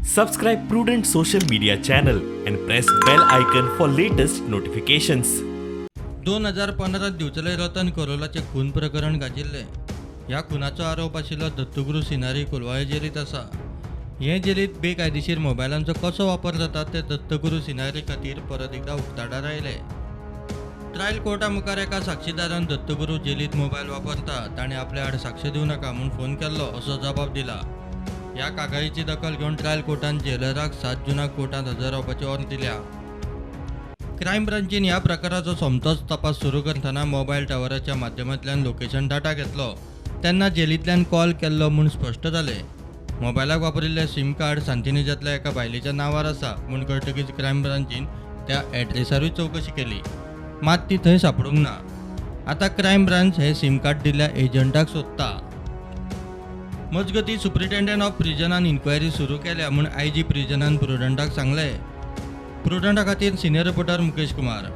Subscribe Prudent social media channel and press bell icon for latest notifications. 2015 Divchal Ratan करोलाचें खून प्रकरण गाजिल्लें. ह्या खुनाचो आरोप आशिल्लो दत्तगुरू सिनारी कोलवाळे जेलींत आसा. हे जेलींत बेकायदेशीर मोबायलांचो कसो वापर जाता तें दत्तगुरू सिनारी खातीर परत एकदां उक्ताडार आयलें. ट्रायल कोर्टा मुखार एका साक्षीदारान दत्तगुरू जेलींत मोबायल वापरता, ताणें आपल्या आड साक्ष दिवं नाका म्हूण फोन केल्लो असो जबाब दिला. ह्या कागाळीची दखल घेवन ट्रायल कोर्टान जेलराक 7 जूनाक कोर्टांत हजर रावपाची ऑर्द दिल्या. क्रायम ब्रांचीन ह्या प्रकाराचो सोमतोच तपास सुरू करतना मोबायल टावराच्या माध्यमांतल्यान लोकेशन डाटा घेतलो तेन्ना जेलींतल्यान कॉल केल्लो म्हूण स्पश्ट जालें. मोबायलाक वापरिल्लें सीम कार्ड सांतिनेजांतल्या एका बायलेच्या नांवार आसा म्हूण कळटकीच क्रायम ब्रांचीन त्या एड्रेसारूय चवकशी केली, मात ती थंय सांपडूंक ना. आतां क्रायम ब्रांच हें सीम कार्ड दिल्ल्या एजंटाक सोदता. मजगतीं सुप्रिटेंडंट ऑफ प्रिजनान इन्क्वायरी सुरू केल्या म्हूण आयजी प्रिजनान प्रुडंटाक सांगलें. प्रुडंटा खातीर सिनियर रिपोर्टर मुकेश कुमार.